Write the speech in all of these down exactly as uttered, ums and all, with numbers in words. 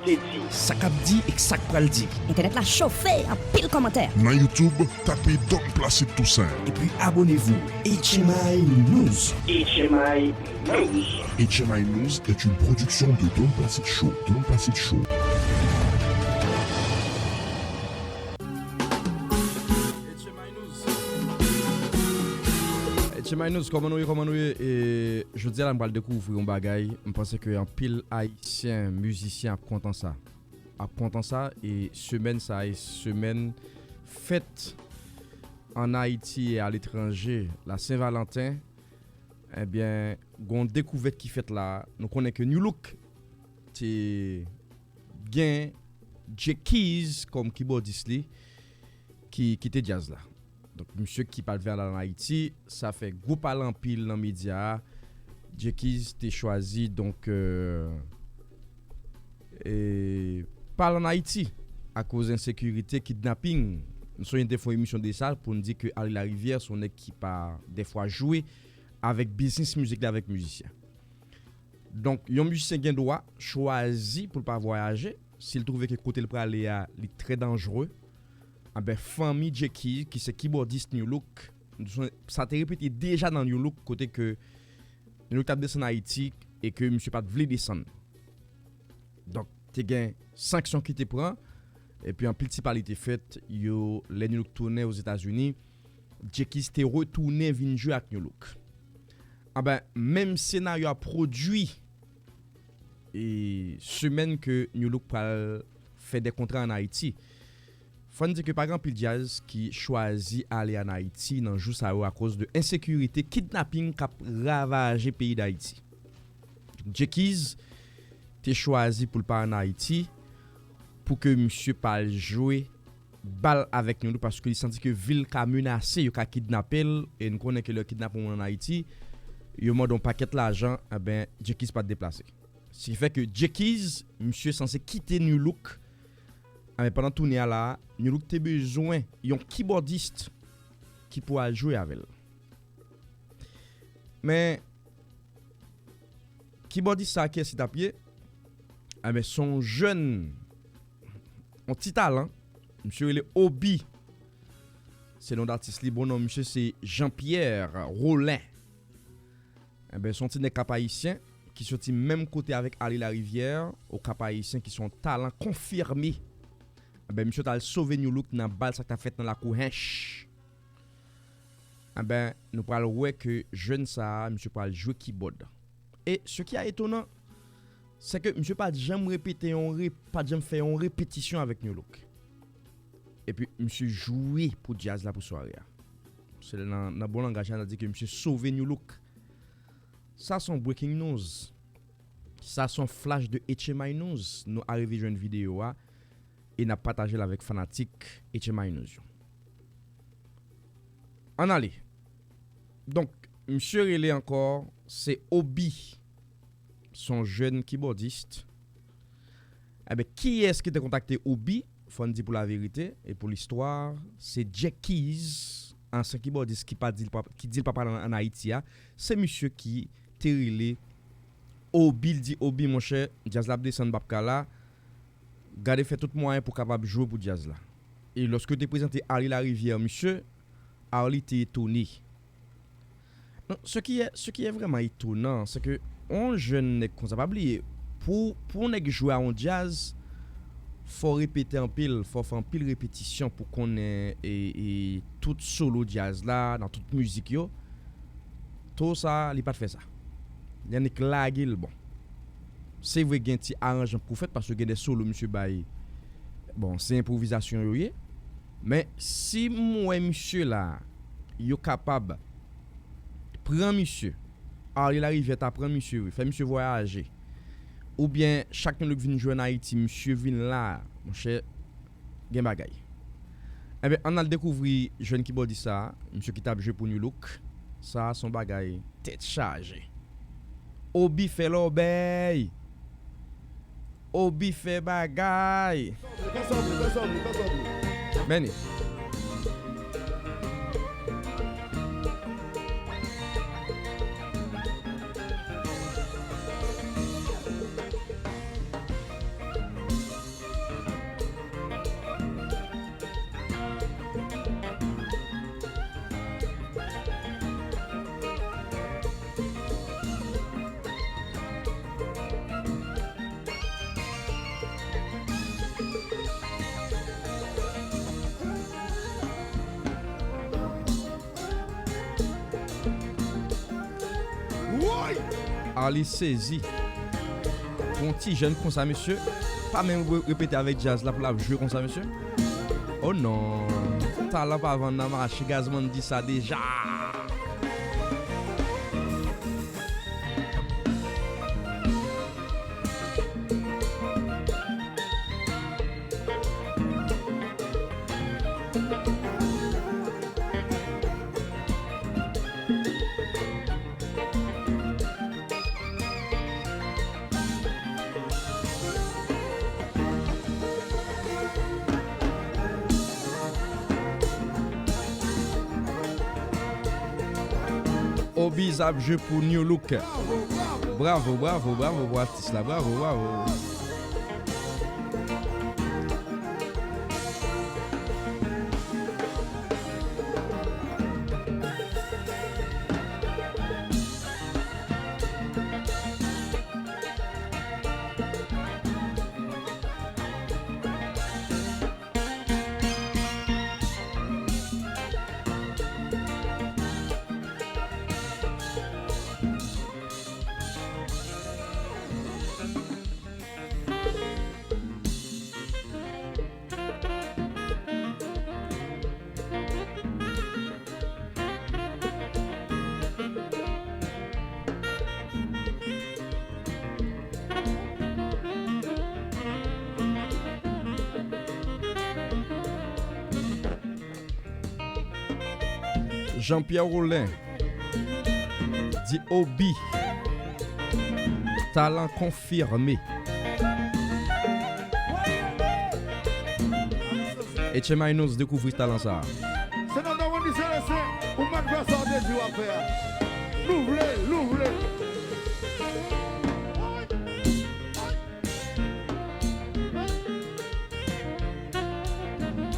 te di. Sa k ap di ek sa k pral di. Entènèt la chofe, anpil kòmantè. Nan YouTube, tape Don Placide Toussaint. Epi abonnez-vous. H M I News. H M I News. H M I News est une production de Don Placide Show. Don Placide Show. H M I News, kòman nou ye, kòman nou ye? E jodi a la, m pral dekouvri yon bagay. M panse ke anpil Ayisyen, mizisyen ap kontan sa. Ap kontan sa, e semèn sa, e semèn fèt an Ayiti e aletranje, la Sen Valanten, ebyen, gon dekouvèt ki fèt la. Nou konnen ke Nu-Look te gen Jay Keys kòm kibòdis li ki kite djaz la. Donk, misye ki pa t vle al an Ayiti, sa fè gwo pale anpil nan medya a. Jay Keys te chwazi, donk, euh, e, pa al an Ayiti akoz ensekirite, kidnaping. Nou sonje n te fè yon emisyon de sa pou n di ke Arly Larivière se yon nèg ki pa dèfwa jwe avèk biznis mizik li avèk mizisyen. Donk, yon mizisyen gen dwa chwazi pou l pa vwayaje si l twouve ke kote l prale a, li trè danjere. Anben, fanmi Jay Keys, ki se kibòdis Nu-Look, sa te repete deja nan Nu-Look, kote ke Nu-Look t ap desann Ayiti e ke misye pa t vle desann. Donk, te gen sanksyon ki te pran, epi anpil ti pale te fèt, yo, lè Nu-Look tounen Ozetazini, Jay Keys te retounen vin jwe ak Nu-Look. Anben, menm senaryo a pwodui e semèn ke Nu-Look pral fè de kontra an Ayiti. Fò n di ke pa gen anpil djaz ki chwazi ale an Ayiti nan jou sa yo akoz de ensekirite, kidnaping k ap ravaje peyi Dayiti. Jay Keys te chwazi pou l pa an Ayiti pou ke misye pa al jwe bal avèk Nou paske li santi ke vi l ka menase, yo ka kidnape l, e n konnen ke lè yo kidnape yon moun an Ayiti, yo mande yon pakèt lajan, enben, Jay Keys pa t deplase. Se ki fè ke Jay Keys, misye sanse kite Nu-Look, enben, pandan toune a la, Nu-Look te bezwen yon kibòdis ki pou al jwe avè l. Men, kibòdis sa, kiyès li t ap ye? Enben, se yon jèn, yon ti talan. Misye rele Obi. Se non datis li, bon non misye se Jean Pierre Rolin. Enben, se yon ti nèg Kap Ayisyen ki soti menm kote avèk Arly Larivière, o Kap Ayisyen, ki se yon talan konfime. Enben, misye t al sove Nu-Look nan bal sa k t ap fèt nan lakou Hinche. Enben, nou pral wè ke jèn sa a, misye pral jwe kibòd. E ce qui a étonnant, se ke misye pa t janm repete yon re, pa t janm fè yon repetisyon avèk Nu-Look. Epi misye jwe pou djaz la pou sware a. Se nan, nan bon langaj la, n a di ke misye sove Nu-Look. Sa se yon breaking news. Sa se yon flash de H M I News. Nou arive jwenn videyo a e n ap pataje l avèk fanatik H M I News yo. Ann ale. Donk, misye rele ankò, se Obi. Se yon jèn kibòdis. Enben, kiyès ki te kontakte Obi? Fò n di pou laverite e pou listwa, se Jay Keys, ansyen kibòdis ki pa di l pa, ki di l pa pral ann Ayiti a. Se misye ki te rele Obi, l di, Obi, monchè, djaz la ap desann, m p ap ka la. Gade fè tout mwayen pou w kapab jwe pou djaz la. E lòske yo te prezante Arly Larivière misye, Arly te etone. Non, ce qui est, ce qui est vraiment étonnant, se ke yon jèn nèg konsa, pa bliye, pou, pou yon nèg jwe a yon djaz, fò w repete anpil, fò w fè anpil repetisyon pou konnen e, e tout solo djaz la, nan tout mizik yo. Toro sa, li pa t fè sa. Li annik lage l bon. Se vre gen ti aranjman pou fèt, paske gen de solo misye bay, bon, se enpwovizasyon yo ye. Men si m wè misye la, yo kapab pran misye, Arly Larivière ta pran misye wi, fè misye vwayaje, oubyen chak Nou-Look vin jwe ann Ayiti, misye vin la, monchè, gen bagay. Enben, ann al dekouvri jèn kibòdis sa a, misye ki t ap jwe pou Nu-Look. Sa a se yon bagay tèt chaje. Obi fè lòbèy. Obi fè bagay. Men li. Arly sezi. Pou yon ti jèn konsa, mesye, pa menm re-, repete avèk djaz la pou l ap jwe konsa, mesye. Oh non. Talan pa vann nan mache, Gazman di sa deja. Obiz ap jwe pou New Look. Bravo, bravo, bravo pou atis la. Bravo, bravo. Jean-Pierre Rollin di Obi. Talan konfime. Etche Minos dekouvri talan sa a. Se nan non Bondye Selestin, ou mèt fè sa w te di w ap fè a. Nou vle, nou vle.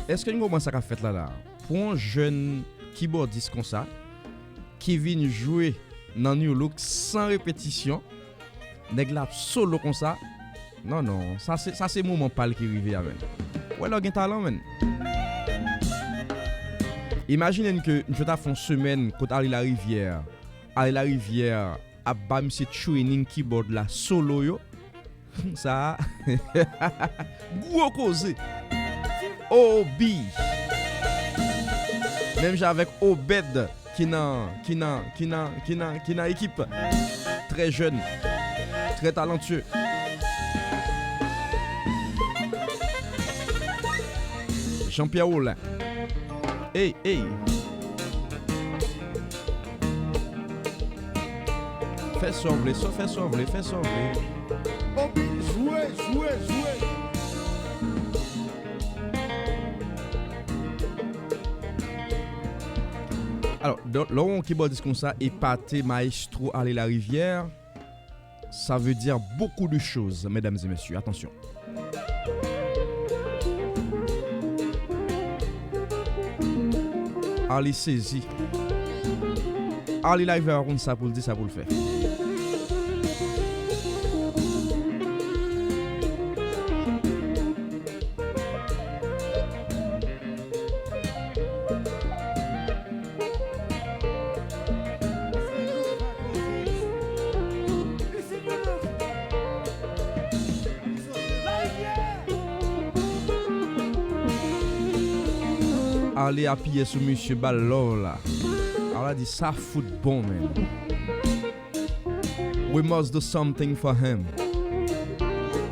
Èske n konprann sa k ap fèt la la? Pou yon jèn kibòdis konsa, ki vin jwe nan New Look san repetisyon, nèg la ap solo konsa. Non, non, sa se, sa se moman pa l ki rive a, menn. Wè lè w gen talan, menn. Imajine n ke misye ta fè yon semèn kot Arly Larivière. Arly Larivière ap ba misye training keyboard la solo yo. Sa a, gwo koze. Obi. Menm jan avèk Obed ki nan, ki nan, ki nan, ki nan, ki nan ekip. Trè jèn, trè talantye. Jean-Pierre Rollin. Ey, ey. Fè sa w vle, sa w fè sa w vle, fè sa w vle. Obi, jwe, jwe, jwe. Alò, lè w wè yon kibòdis konsa epate maestro Arly Larivière, ça veut dire beaucoup de choses, mesdames et messieurs. Attention. Arly sezi. Arly Larivière pa konn sa pou l di, sa pou l fè. Arly apiye sou misye, ba l love la. Arly di sa fout bon, man. We must do something for him.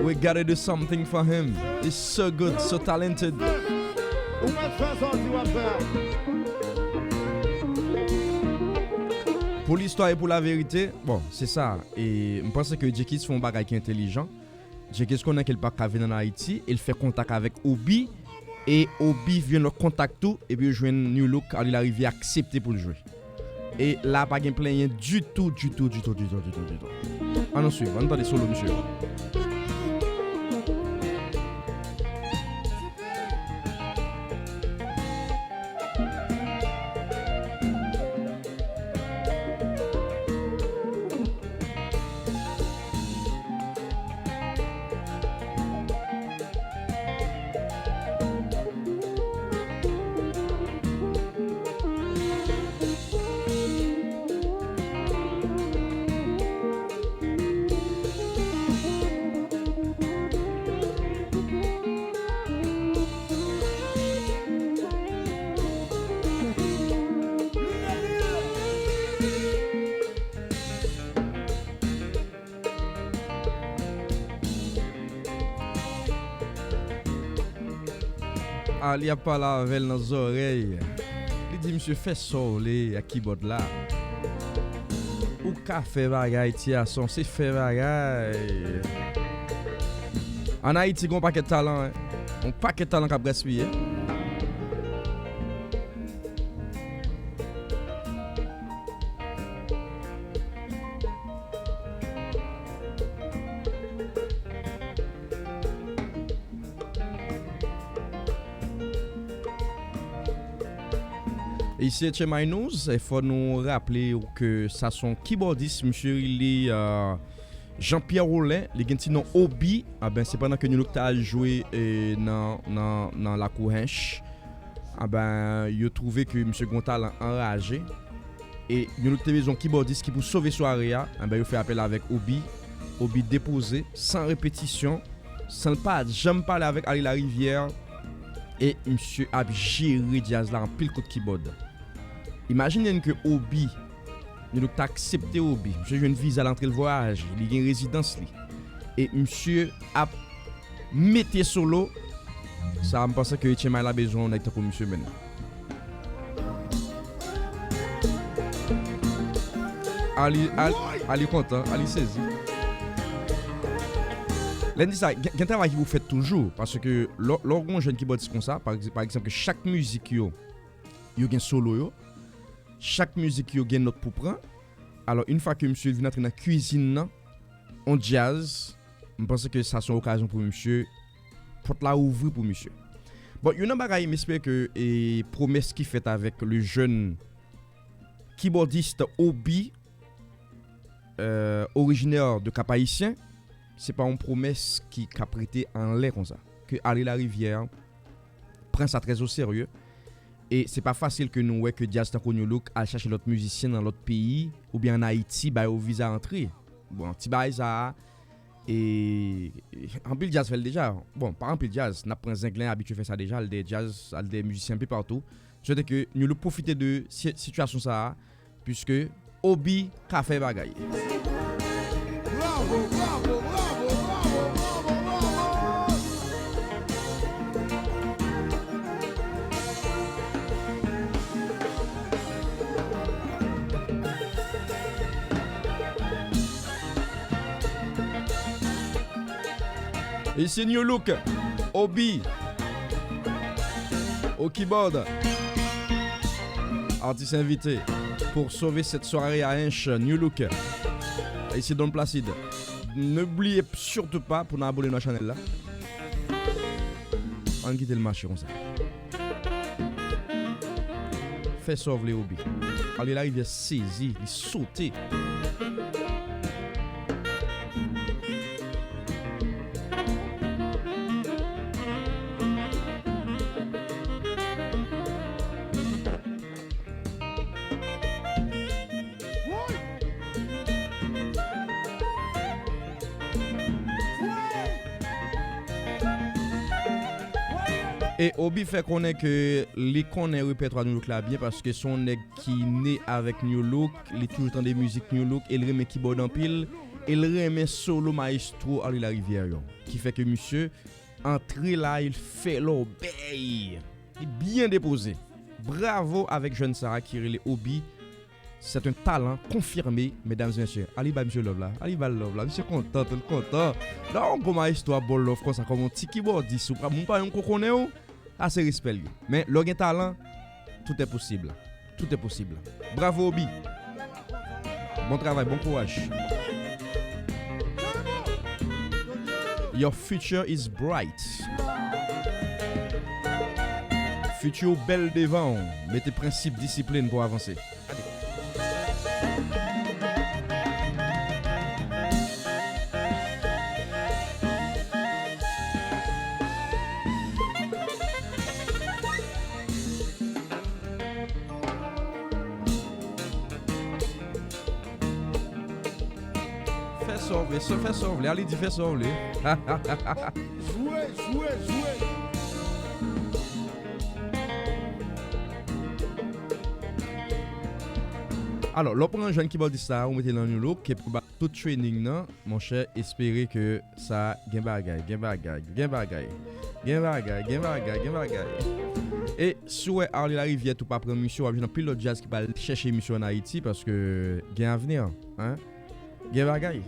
We gotta do something for him. He's so good, so talented. Ou mèt fè sa w di w ap fè a. Pou listwa e pou laverite, bon, se sa. E m panse ke Djekis fè yon bagay ki entelijan. Djekis konnen ke l pa ka vin ann Ayiti, e l fè kontak avèk Obi, e Obi vin lòt kontak tou, epi yo jwenn New Look, Arly Larivière aksepte pou l jwe. E la pa gen plenyen ditou, ditou, ditou, ditou, ditou, ditou. Ann nou swiv, ann tande solo misye. Ali ap pale avè l nan zòrèy. Li di, "Misye, fè sa w vle ak kibòd la. Ou ka fè bagay, ti gason, se fè bagay." Ann Ayiti, gen yon pakèt talan, wi. Yon pakèt talan k ap gaspiye. Isi se H M I News, e fò nou raple w ke sa se yon kibòdis, misye rele, euh, Jean-Pierre Rollin, li gen ti non Obi. Anben, se pandan ke New Look t al jwe, e, nan, nan, nan lakou Hinche, anben, yo twouve ke misye gen yon talan anraje. E New Look te bezwen yon kibòdis ki pou sove sware a. Anben, yo fè apèl avèk Obi. Obi depoze, san repetisyon, san l pa janm pale avèk Ali Larivière. E misye ap jere djaz la anpil kout kibòd. Imajine n ke Obi, New Look ta aksepte Obi. Misye jwenn viza l antre l vwayaje, li gen rezidans li. E misye ap mete solo. Sa, m panse ke H M I la bezwen yon nèg tankou misye menm. Ali, Ali, Ali kontan, Ali sezi. Lè n di sa, gen, gen travay ki pou fèt toujou, paske lè, lè w gen yon jèn kibòdis konsa, pa egz-, pa egzanp, ke chak mizik yo, yo gen solo yo, chak mizik yo gen nòt pou pran. Alò, yon fwa ke misye vin antre nan kwizin nan, yon djaz, m panse ke sa se yon okazyon pou misye, pòt la ouvri pou misye. Bon, youn nan bagay, m espere ke, e, pwomès ki fèt avèk le jeune kibòdis Obi, euh, originaire de Cap-Haïtien, se pa yon pwomès ki k ap rete anlè konsa. Ke Ali Larivière pran sa trè o serye. E se pa fasil ke nou wè ke djaz tankou New Look al chache lòt mizisyen nan lòt peyi, oubyen ann Ayiti, ba yo viza antre. Bon, ti bagay sa a, e, e anpil djaz fè l deja. Bon, pa anpil djaz, n ap pran Zenglen abitye fè sa deja, al dèyè djaz, al dèyè mizisyen anpil patou. M swete ke New Look pwofite de si-, sitiyasyon sa a, puiske Obi ka fè bagay. Bravo, bravo, bravo, bravo, bravo, bravo. Ici New Look, Obi, au keyboard. Artiste invité pour sauver cette soirée à Hinche, New Look. Ici Don Placide. N'oubliez surtout pas pou n abone nan chanèl la. Ann kite l mache konsa. Fè sa w vle, Obi. Ali Larivière sezi, li sote. E Obi fè konnen ke li konnen repètwa New Look la byen, paske se yon nèg ki ne avèk New Look, li toujou tande mizik New Look, e l renmen kibòd anpil, e l renmen solo mayestwo Ali Larivière yo. Ki fè ke misye antre la, e l fè lòbèy. Li byen depoze. Bravo avèk jèn sa a ki rele Obi. C'est un talent confirmé, mesdames et messieurs. Ali ba misye love la. Ali ba l love la. Misye kontan, tou l kontan. Lè yon gwo mayestwo ap ba w love konsa, kòm yon ti kibòdis, ou pa, moun pa yon ko konnen w, sa se respè l ye. Men, lè w gen talan, tout est possible. Tout est possible. Bravo, Obi. Bon travay, bon kouraj. Your future is bright. Future ou bèl devan w. Mete prensip, disiplin pou w avanse. Fè sa w vle, fè sa w vle. Ali di fè sa w vle. Jwe, jwe, jwe. Alò, lè w pran jèn kibòdis sa, ou mete l nan New Look, epi ou ba tout training nan, monchè, espere ke sa gen bagay, gen bagay, gen bagay, gen bagay, gen bagay, gen bagay. E si w wè Arly Larivière tou pa pran misyon, w ap jwenn anpil lòt djaz ki pral chèche misyon ann Ayiti, paske gen avni, hein? Gen bagay.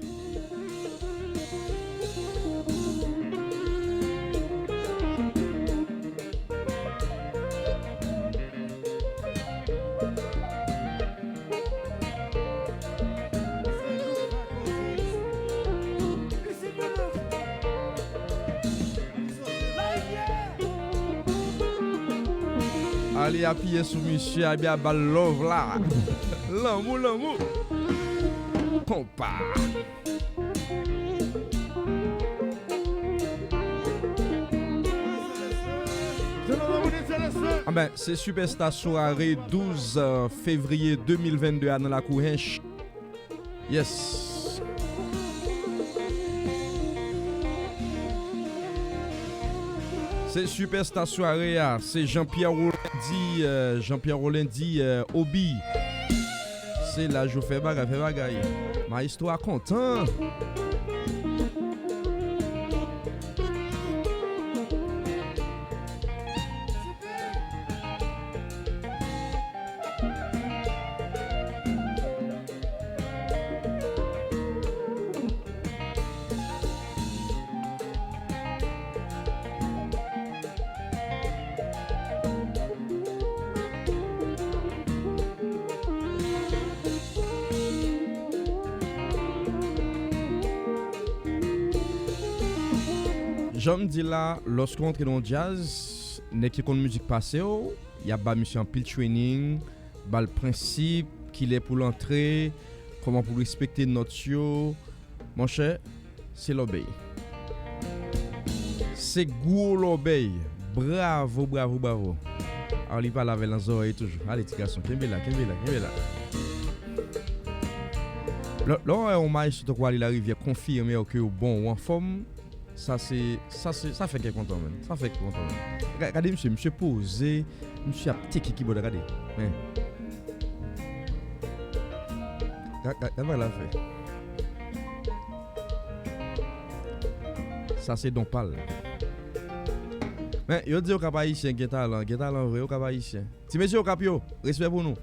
Ale apiye sou misye, ale a ba l love la. Lanmou, lanmou. Konpa. Anben, se Superstar Soirée douz, euh, fevriye de mil vennde a nan lakou Hench. Yes. Se Superstar Soirée a, se Jean-Pierre Rolendy, euh, Jean-Pierre Rolendy, euh, Obi. Se la jou fè bagay, fè bagay. Maestro a kontan. Jan m di la, lòske w antre nan yon djaz, nèg ki konn mizik pase w, y ap ba misye anpil training, ba l prensip, kilè pou l antre, kòman pou l respekte nòt yo. Monchè, se lòbèy. Se gwo lòbèy. Bravo, bravo, bravo. Arly pale avè l nan zòrèy toujou. Ale, ti gason, kenbe la, kenbe la, kenbe la. Lè, lè w wè yon maestro tankou Arly Larivière konfime w ke w bon, w anfòm, sa se, sa se, sa fè kè kontan, menn. Sa fè kè kontan, menn. Ga-, gade misye, misye poze, misye ap teke kibòd la, gade. Men. Ga-, ga-, gade bagay la fè. Sa se don pa l. Men, yo di Okap ayisyen gen talan, gen talan vre, Okap ayisyen. Ti mesye Okap yo, respè pou nou.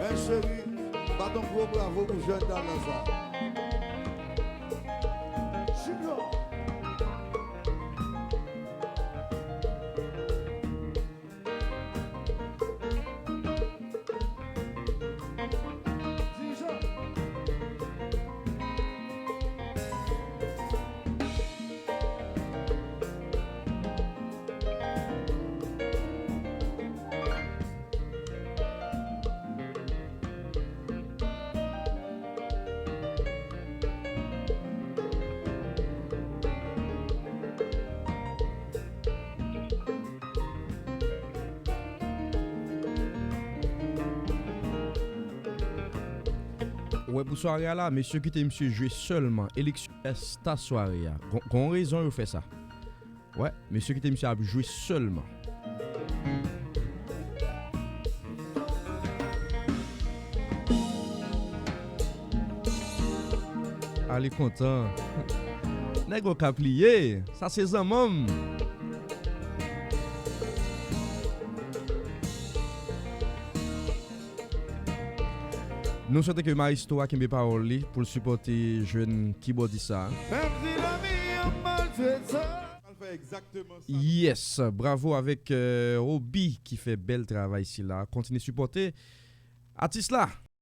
Hey cheri, bat yon gwo bravo pou jèn talan sa. Junior. Ou wè pou sware a la, mesye kite misye jwe sèlman. Eleksyon Superstar Soirée a. Gon, gon rezon yo fè sa. Wè, mesye kite misye ap jwe sèlman. Ale kontan. Nèg Okap li ye. Sa se zanmanm. Nou swete ke maestro a kenbe pawòl li pou l sipòte jèn kibòdis sa a. Menm si lavi an maltrete sa. Al fè egzakteman sa. Yes, bravo avèk, euh, Obi ki fè bèl travay sila. Kontinye sipòte atis la.